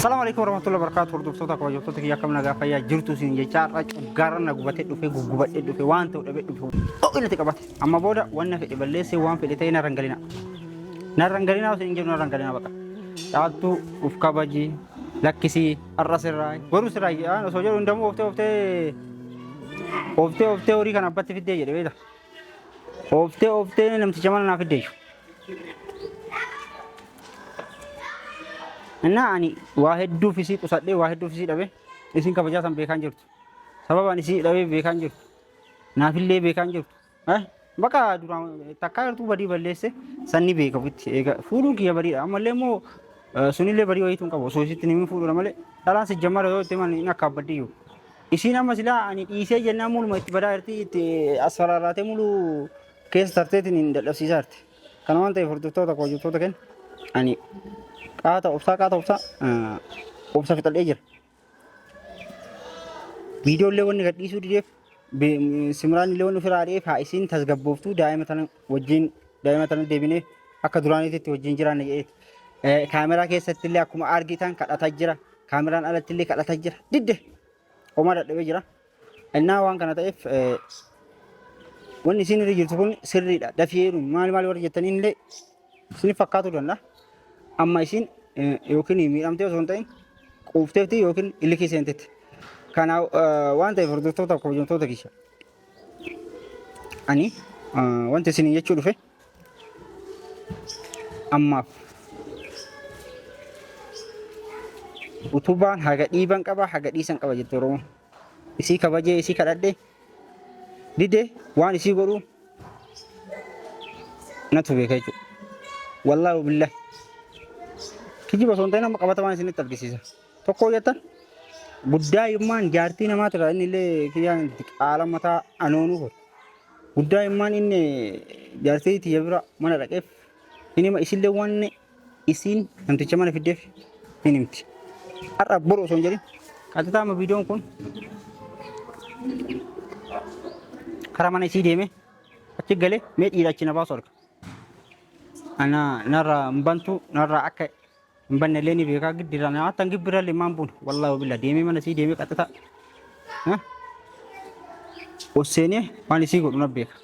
Salaamu alaikum warahmatullahi wabarakatuh. Hordoftoota kabajamtoota kiyya, akkam nagaa fayyaa jirtu isin jecha, har'a cuggaarra na gubatee dhufe, guggubadhee dhufe, waan ta'u dhabee dhufe, ho'inatti qabate. Amma booda wanna fedhe balleessee waan fedhe ta'e narra hin galina. Narra hin galinaa isin jedhu, narra hin galinaa baqa. Caaltuu uf kabaji, lakkisii, har'a sirraa boru sirraa jedhaan osoo jedhu hundamuu ooftee ooftee ooftee ooftee horii kana abbatti fiddee jedhe beekta. Ooftee ooftee namticha mana naa fiddee. Innaa ani waa hedduuf isii qusadhee, waa hedduuf isii dhabe, isin kabajaa san beekaan jirtu. Sababa ani isii dhabee beekaan jirtu. Naafillee beekaan jirtu. Bakka duraan takkaa jirtuu badii balleesse sanni beeka ofitti. Eega fuudhuun kiyya badiidha. Ammallee immoo sunillee badii wayiitu hin qabu. Osoo isitti himin fuudhuudha malee dhalaan si jammara yoo itti himan hin akka abbaddiyyuu. Isiin amma silaa ani dhiisee jennaan muluma itti badaa jirti, itti as faraarraatee muluu keessa tarteetiin hin dadhabsiisaa jirti. Kana waan ta'eef, hordoftoota kabajamtoota keenya, ani qaata obsaa, qaata obsaa, obsa fixadhee jira. Viidiyoo illee wanni gadhiisuu dideef, Simraan illee wanni ofirraa ari'eef, haa isiin tasgabbooftuu, daa'ima tana wajjin, daa'ima tana deebinee akka duraaniitti wajjin jiraanne jedheeti. Kaameraa keessatti illee akkuma argitan kadhataa jira. Kaameraan alatti illee kadhataa jira. Didde homaa dadhabee jira. Innaa waan kana ta'eef, wanni isiin irra jirtu kun sirriidha. Dafii heerumi maali maali warri jettaniin illee isin fakkaatuu danda'a. Amma isiin yookiin miidhamtee osoo hin ta'in quufteetti yookiin illikii seentetti. Kana waan ta'eef, hordoftoota kabajamtoota kiyya, ani wanti isin jechuu dhufe ammaaf utubaan haga dhiiban qaba, haga dhiisan qaba jette Oromoon. Isii kabajee, isii kadhadhe, dide, waan isii godhu natu beeka jechuudha. Wallaahi billahi. Kijiba osoo hin ta'in amma qabatamaan isinitti argisiisa. Tokko jettan guddaa immaan jaartii namaatirraa inni illee kiyyaan qaala mataa anoonuu godhu. Guddaa immaan inni jaartii tiyya bira mana dhaqeef inni hima, isillee waan isiin namticha mana fiddeef hin himti. Har'a boru osoo hin jedhin qaxxitaa amma viidiyoon kun karaa mana isii deeme achi galee mee dhiira achi na baasu arga. Ana narraa hin bantu, narraa akka hin banne illee ni beekaa, giddira na hatta gibbira illee maan buuna, wallaahi billa deemee mana isii deemee qaxxitaa. Ol seenee waan isii godhu na beeka.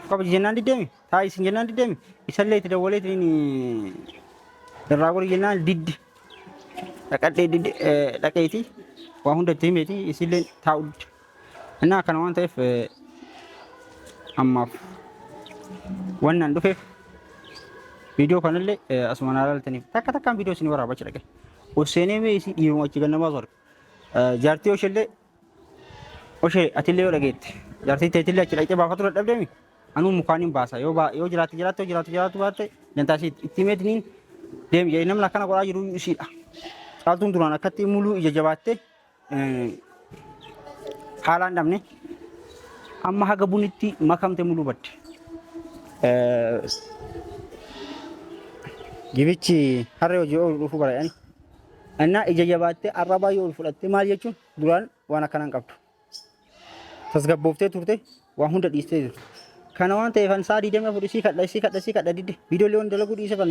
Kabaji jennaan diddeemi, taa'i isin jennaan diddeemi, isallee itti dawwaleetiin irraa godhi jennaan diddi. Dhaqadhee didde, dhaqeeti waa hunda itti himeeti, isillee taa'u didde. Innaa akkana waan ta'eef, ammaaf wannan dhufeef viidiyoo kanallee asuma naa ilaaltaniif takka takkaan viidiyoo isin waraaba achi dhaqe. Ol seenee mee isii dhiiruma achi ganna baasu arga. Jaartii oshellee, oshee atillee yoo dhageette, jaartii teetillee achi dhaqxee baafatu dadhabdeemi, anuu mukaan hin baasa, yoo yoo jiraatte jiraatte, yoo jiraatu jiraatu baatte dantaa isii itti himeetiniin deemi jedhee. Namni akkana godhaa jiru isiidha. Caaltuun duraan akkatti muluu ija jabaattee haalaan dhabne, amma haga bunitti makamte muluu badde. Gibichi harree hojii oolu dhufuu bara jedhani. Innaa ija jabaattee arrabaa yoo ol fudhattee maal jechuun duraan waan akkanaa hin qabdu. Tasgabbooftee turte, waan hunda dhiistee turte. Kana waan ta'eef ani sa'a 24 isii kadha, isii kadha, isii kadha, didde. Viidiyoolee waan dalaguu dhiise kan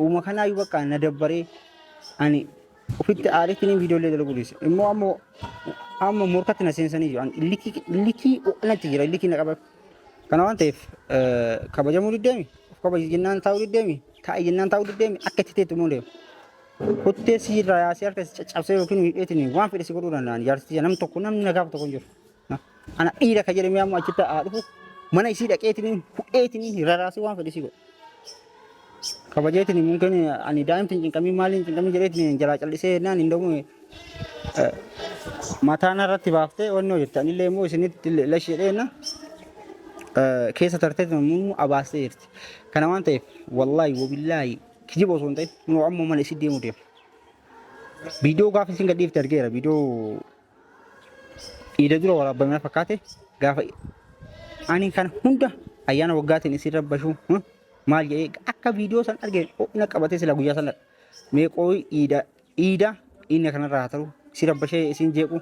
uuma kanaayyuu bakka na dabbaree ani ofitti aareetiin viidiyoolee dalaguu dhiise. Immoo ammoo amma morkatti na seensanii jiru. Ani illikii illikii natti jira, illikii na qaba. Kana waan ta'eef, kabajamuu diddeemi, of kabaji jennaan taa'uu diddeemi, taa'i jennaan taa'uu diddeemi, akka itti teettu immoo deema. Kottee si irraa yaasee harka si caccabsee yookiin hidheetiin waan fedhe si godhuu danda'an. Jaarsitii namni tokko, namni nagaaf tokko hin jiru. Ana dhiira ka jedhame ammoo achitti haa dhufu, mana isii dhaqeetiin hudheetiin raraasee waan fedhe si godha. Kabajeetiin mungkin ani daa'imti hin cinqamiin, maaliin hin cinqamiin jedheetiin jalaa callisee jennaan hin dhabu, mataa narratti baaftee wanni hojjette, anillee immoo isinitti lashi jedhee jenna keessa tartee immoo abaastee jirti. Kana waan ta'eef, wallaahi wabillaahi, kijiba osoo hin ta'in nu ammoo mana isii deemuu deema. Viidiyoo gaafa isin gadhiifte argeera. Viidiyoo iida dura waraabame na fakkaate, gaafa ani kana hunda ayyaana waggaatiin isin rabbashuu maal jedhee akka viidiyoo san arge ho'ina qabatee sila guyyaa sana meeqoo iida iida inni kanarraa haa ta'u isin rabbashee isin jeequ,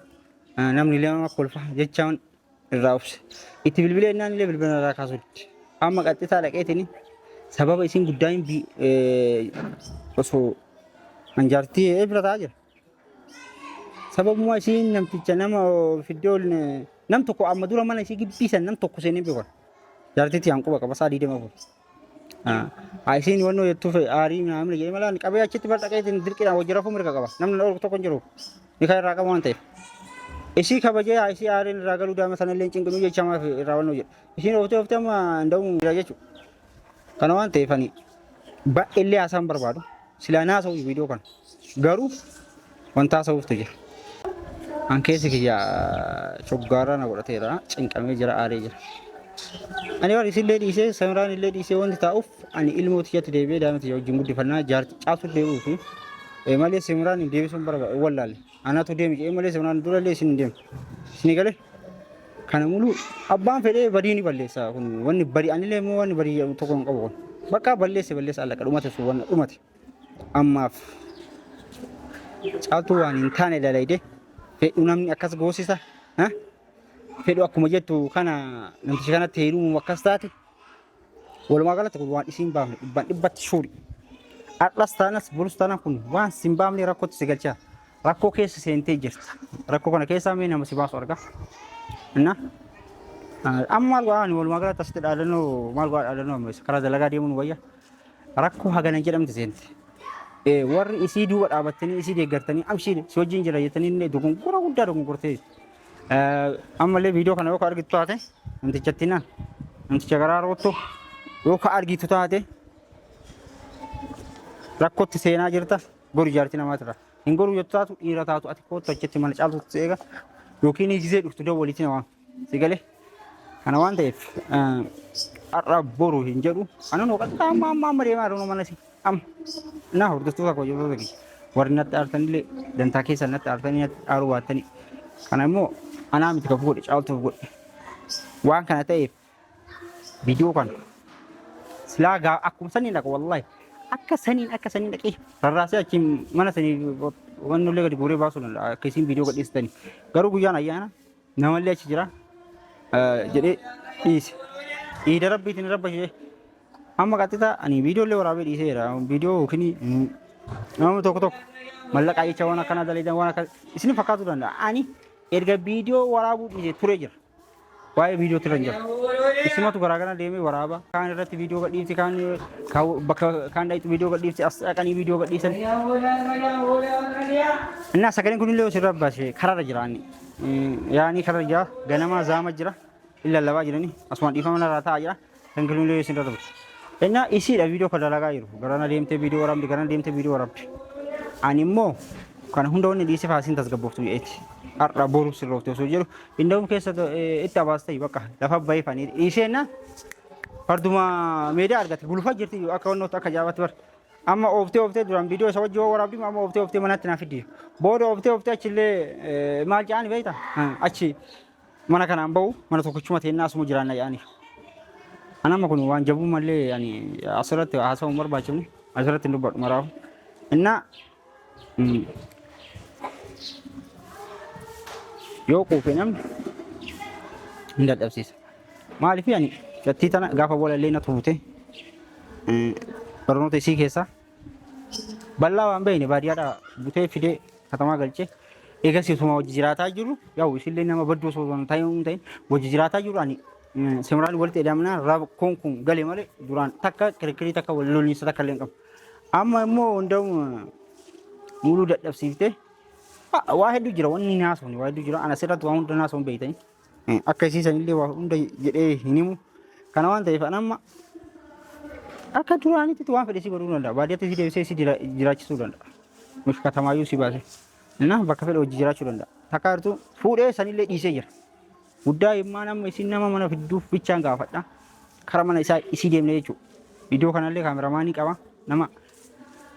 namni illee nama kolfa jechaan irraa obse. Itti bilbilee innaan illee bilbila irraa kaasuu didde. Amma qaxxisaa dhaqeetiin sababa isin guddaayin osoo An jaartii ee bira taa'aa jira. Sababuma isiin namticha nama fiddee ol nam tokko amma dura mana isii gibbii san nam tokko seenee beekan. Jaartiitti hanquba qaba isaa 24. Haa isiin wannoo jettuuf aarii naamni jedhee malaan qabee achitti bar dhaqeetiin dirqiidhaan wajji rafuu mirga qaba. Namni na dhorku tokko hin jiru. Ni kan irraa qabu waan ta'eef. Isii kabajee haa isii aariin irraa galuu daa'ima sana illee hin cinqinuu jecha maaf irraa wannoo jedhe. Isiin ooftee ooftee amma hin da'uu jira jechuudha. Kana waan ta'eef ani baay'eellee haasaan barbaadu. Silaa naasa'u viidiyoo kana. Garuu wanta haasa'uuftu jira. An keessi kiyya choggaaraa na godhateera. Cinqamee jira, aaree jira. Ani waan isillee dhiisee samiraan illee dhiisee wanti taa'uuf ani ilmoo tiyyatti deebi'ee daa'ima tiyya wajjin guddifannaa jaarti caaltu deebi'uu fi malee simiraan hin deebisuun barbaadu wallaalle. Anatu deemi jedhee malee simiraan dura illee isin hin deemu. Isin galee kana mulu abbaan fedhee badii ni balleessa kun wanni badii anillee immoo wanni badii jedhamu tokko hin qabu kun. Bakka balleesse balleessa allaqa dhumate sun wanna dhumate. Ammaaf caaltuu waan hin taane dalayde fedhu namni akkas goosisa. Fedhu akkuma jettu kana namticha kanatti heerumuun akkas taate walumaa galatti kun waan isiin baafne dhibbaan dhibbatti shuuri. Har'as taanas borus taanaan kun waan sin baafne rakkootti si galchaa. Rakkoo keessa seentee jirta. Rakkoo kana keessaa mee nama si baasu argaa. Inna amma maal godhaa ani walumaa galatti asitti dhaadannoo maal godhaa dhaadannoo amma karaa dalagaa deemuun wayya. Rakkoo hagana jedhamte seente. Warri isii duuba dhaabattanii isii deeggartanii amshii si wajjin jira jettanii illee dogongora guddaa dogongortee. Ammallee viidiyoo kana yoo ka argitu taate namtichatti naan namticha garaa rootto yoo ka argitu taate rakkootti seenaa jirta gori jaartii namaatirra. Hin goruu jettu taatu dhiira taatu ati koottu achitti mana caaltutti si eega yookiin gizee dhuftu dawwaliitti na waami. Si galee? Kana waan ta'eef har'a boru hin jedhu. Anan hooqatta amma amma amma deemaa jiru mana si amma. Na hordoftoota koo hojjettoota kiyya. Warri natti aartanillee dantaa keessan natti aartanii natti aaruu baattanii. Kana immoo anaa miti kan godhe caaltuuf godhe. Waan kana ta'eef viidiyoo kana silaa gaa akkuma saniin dhaqa wallahi akka saniin akka saniin dhaqee rarraasee achi mana sanii wannollee gadi guuree baasuu danda'a akka isin viidiyoo gadhiistanii garuu guyyaan ayyaana namallee achi jira jedhee dhiise iida rabbiitiin rabba ishee amma qaxxita ani viidiyoo illee waraabee dhiiseera viidiyoo yookiin namni tokko tokko mallaqaa jecha waan akkanaa dalagan waan akka isin fakkaatuu danda'a ani erga viidiyoo waraabuu dhiise turee jira. Waa'ee viidiyootti irra hin jiru. Isumatu garaa gara deemee waraaba. Kaan irratti viidiyoo gadhiifti, kaan bakka kaan dhaqxu viidiyoo gadhiifti, as dhaqanii viidiyoo gadhiisan. Innaa sagaleen kun illee osoo baasee karaarra jira inni. Yaanii karaarra jira, ganamaa zaama jira, hin lallabaa jiranii, asumaan dhiifama narraa taa'aa jira. Kan kun illee isin irra baase. Innaa isiidha viidiyoo kan dalagaa jiru. Garana deemtee viidiyoo waraabdi, garana deemtee viidiyoo waraabdi. Ani immoo kana hunda wanni dhiisee faasiin tasgabbooftu jedheeti. Har'a boru sirroofte osoo jedhu inda'uun keessa itti abaastee bakka lafa bahee fanii dhiiseenna farduma meedaa argate gulufaa jirti akka wannootti akka jaabaatti bar. Amma ooftee ooftee duraan viidiyoo isa wajjin waraabdi amma ooftee ooftee manatti naa fiddi. Booda ooftee ooftee achillee maal jedhani beektaa? Achi mana kanaan bahu mana tokkichuma teennaa asuma jiraanna jedhani. Ani amma kun waan jabuu malee ani asirratti haasa'uu hin barbaachifne asirratti hin dubbadhu maraafu. Innaa yoo quufe namni hin dadhabsiisa. Maaliif ani gattii tana gaafa walallee na tuute barnoota isii keessaa bal'aa waan beekne baadiyyaadhaa butee fidee katamaa galchee eegas osuma wajji jiraataa jiru yaa'u isillee nama badduu osoo hin ta'in hin ta'in wajji jiraataa jiru ani simraan walitti hidhamnaan rakkoon kun gale malee duraan takka kirkirii takka wal loliinsa takka illee hin qabu. Amma immoo hunda'u muluu dadhabsiiftee waa hedduu jira wanni naasuun waa hedduu jira ana asirratti waa hunda naasuun beektanii akka isiisan illee waa hunda jedhee hin himu kana waan ta'eef an amma akka duraanitti waan fedhe si godhuu danda'a baadiyyaatti si deebisee si jiraachisuu danda'a mush katamaayyuu si baase na bakka fedhe hojii jiraachuu danda'a takka jirtu fuudhee sanillee dhiisee jira guddaa himmaan amma isin nama mana fidduuf bichaan gaafadha kara mana isaa isii deemne jechuudha iddoo kanallee kaameramaanii qaba nama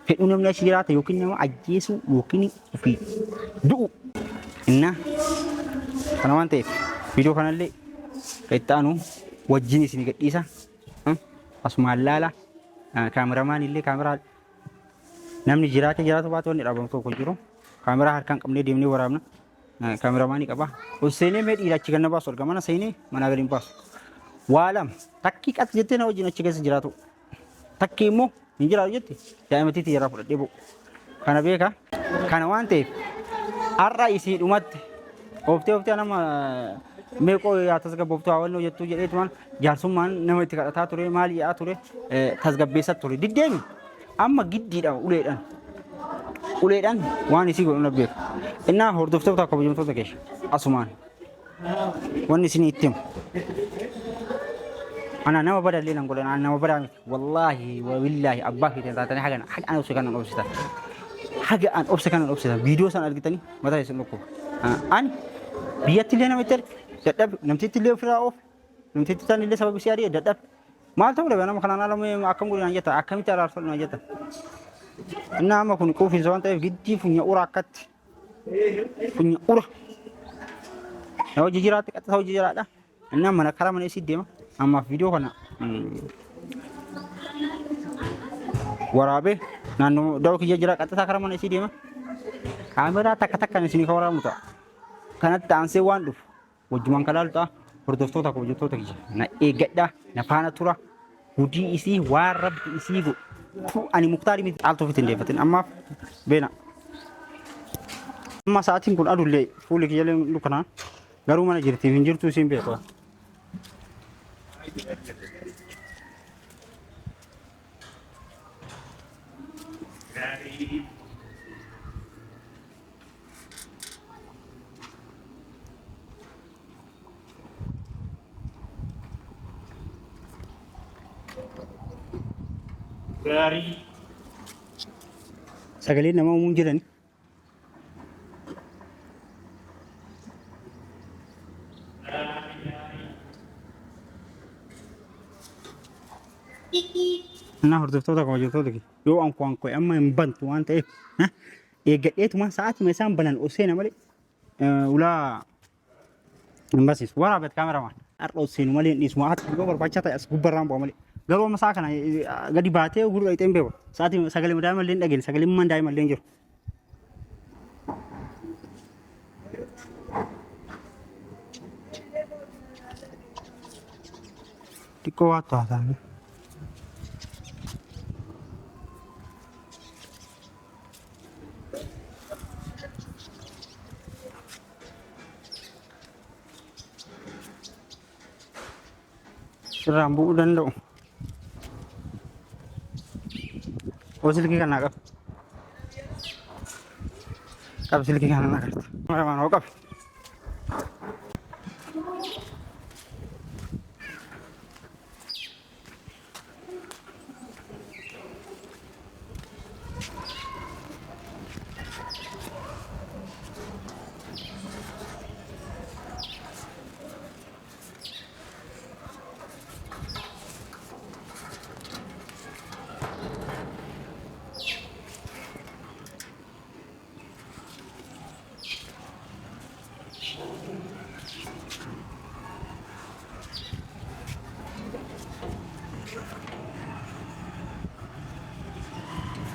fedhuu namni achi jiraata yookiin nama ajjeesuu yookiin ofii du'u. Inna kana waan ta'eef viidiyoo kanallee kan itti aanu wajjin isin gadhiisa. Asumaan laala kaameramaan illee kaameraa namni jiraate jiraatu baate wanni dhaabamu tokko jiru. Kaameraa harkaan qabnee deemnee waraabna. Kaameramaanii qaba. Ol seenee mee dhiira achi ganna baasu arga mana seenee manaa gadi hin baasu. Waa lama takkii qaxxi jettee na wajjin achi keessa jiraatu. Takki immoo hin jiraatu jette daa'ima tiiti irraa fudhadhee bu'u. Kana beeka. Kana waan ta'eef har'a isii dhumatti ooftee ooftee nama meeqoo yaa tasgabbooftuu haa wannoo jettuu jedheetumaan jaarsummaan nama itti kadhataa ture maal jedhaa ture tasgabbeessaa ture. Diddeemi amma giddiidha uleedhaan. Uleedhaan waan isii godhu na beeka. Innaa hordoftoota kabajamtoota keessa asumaan wanni isinii itti himu. Ana nama badallee nan godhan ana nama badaa miti. Wallaahi wabillaahi abbaa feetan taatanii haga haga an obse kanan obsitan. Haga an obse kanan obsitan. Viidiyoo san argitanii mataa isin dhukkuba. Ani biyyatti illee nama itti erge dadhabe namtitti illee ofirraa oofe namtitti tan illee sababa isii ari'e dadhabe. Maal ta'uu dhabe nama kanaan ala mee akkam godhi naan jetta akkamitti araarfadhu naan jetta. Innaa amma kun quufinsa waan ta'eef giddii funya ura akkatti. Funya ura. Na hojii jiraatti qaxxata hojii jiraadha. Innaa mana karaa mana isii deema. Ammaaf viidiyoo kana waraabee naannoo dawoo kiyya jira qaxxataa karaa mana isii deema. Kaameraa takka takkaan isinii kan waraabu ta'a. Kanatti aansee waan dhufu wajjumaan kan laalu ta'a. Hordoftoota kabajamtoota kiyya na eeggadhaa na faana tura. Gudii isii waan rabbi isii godhu. Ani muktaarii miti caaltuu ofitti hin deeffatin ammaaf beena. Amma sa'aatiin kun adullee fuulli kiyyallee dukkanaa garuu mana jirti hin jirtu isiin beeku. Gaarii. Sagaleen namaa uumuun jirani. Innaa hordoftoota kabajamtoota kiyya yoo anko anko amma hin bantu waan ta'eef eeggadheetuma sa'aatima isaan banan ol seena malee ulaa hin basiisu. Waraabet kaameramaan har'a ol seenu malee hin dhiisu. Haati yoo barbaachisaa ta'e as gubbarraan bu'a malee. Garuu amma sa'a kana gadi baatee gurra dhaqxee hin beeku. Sa'aatii sagalee daa'ima illee hin dhageenye sagalee imman daa'ima illee hin jiru. Xiqqoo waattu haasa'ame. Irraan bu'uu danda'u. Oo silkii kanaa qabi. Qabi silkii kana na garta. Maramaan hoo qabi.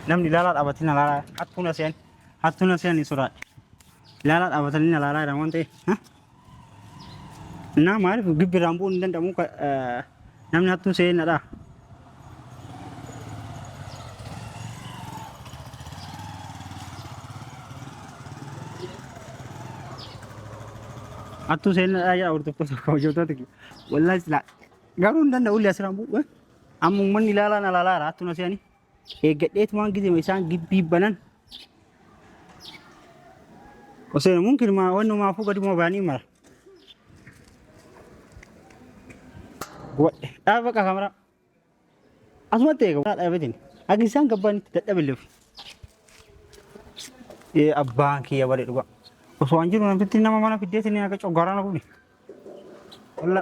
Namni ilaalaa dhaabatanii na ilaalaa hattuu na se'an hattuu na se'an hin sodaadhe. Ilaalaa dhaabatanii na ilaalaa jiran waan ta'eef. Innaa maaliif gibbirraan bu'uun hin danda'amu namni hattuu se'ee na dha'a. Hattuu se'ee na dha'a jedha hordoftoota kabajamtoota kiyya. Wallaahi silaa garuu hin danda'u illee asirraan bu'u. Amma uummanni ilaalaa na ilaalaa jira hattuu na se'anii. Eeggadheetumaan gizema isaan gibbii banan. Osoo mumkin maa wanni maafuu gadi moo baanii mara. Gubadhe dhaaba bakka kameraa. Asumatti eega dhaabatin. Akka isaan gabbaanitti dadhabille ofi. Ee abbaan kiyya bade dhugaa. Osoo an jiru namtitti nama mana fiddeetiin akka coggaarraa na gubni.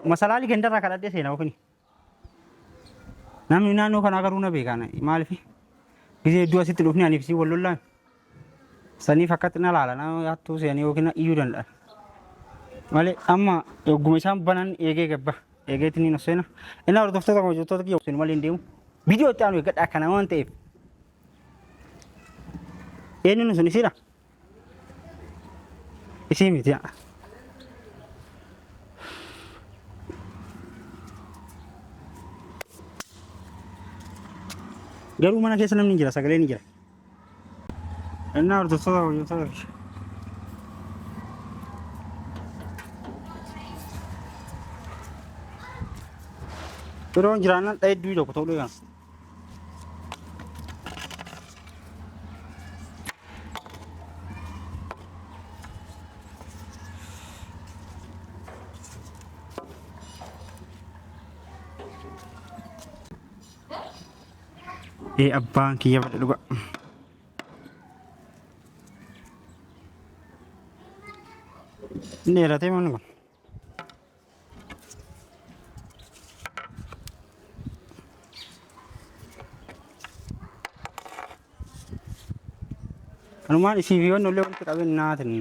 Masalaalii gandarraa kadhadhee seena ofini. Namni naannoo kanaa garuu na beeka maaliif gisee hedduu asitti dhufni aniif si wal lollaan saniif akkatti na laala nama hattuu seenii yookiin iyyuu danda'an. Malee amma yogguma isaan banan eegee gabba eegeetiin hin seena. Inni hordoftoota hojjettoota kiyya seenu malee hin deemu. Viidiyoo itti aanu eeggadha akkana waan ta'eef. Eenyuun sun isiidha? Isii miti. Garuu mana keessa namni jira sagaleen ni jira. Innaa hordoftoota hojjettoota. Biroon jiraannaan dheedduu tokko ta'uu kana. Ee abbaan kiyya fadhe dhuga. Inni dheeratee manni kun. Kanumaan isii fi wanni illee walitti qabeen naatin.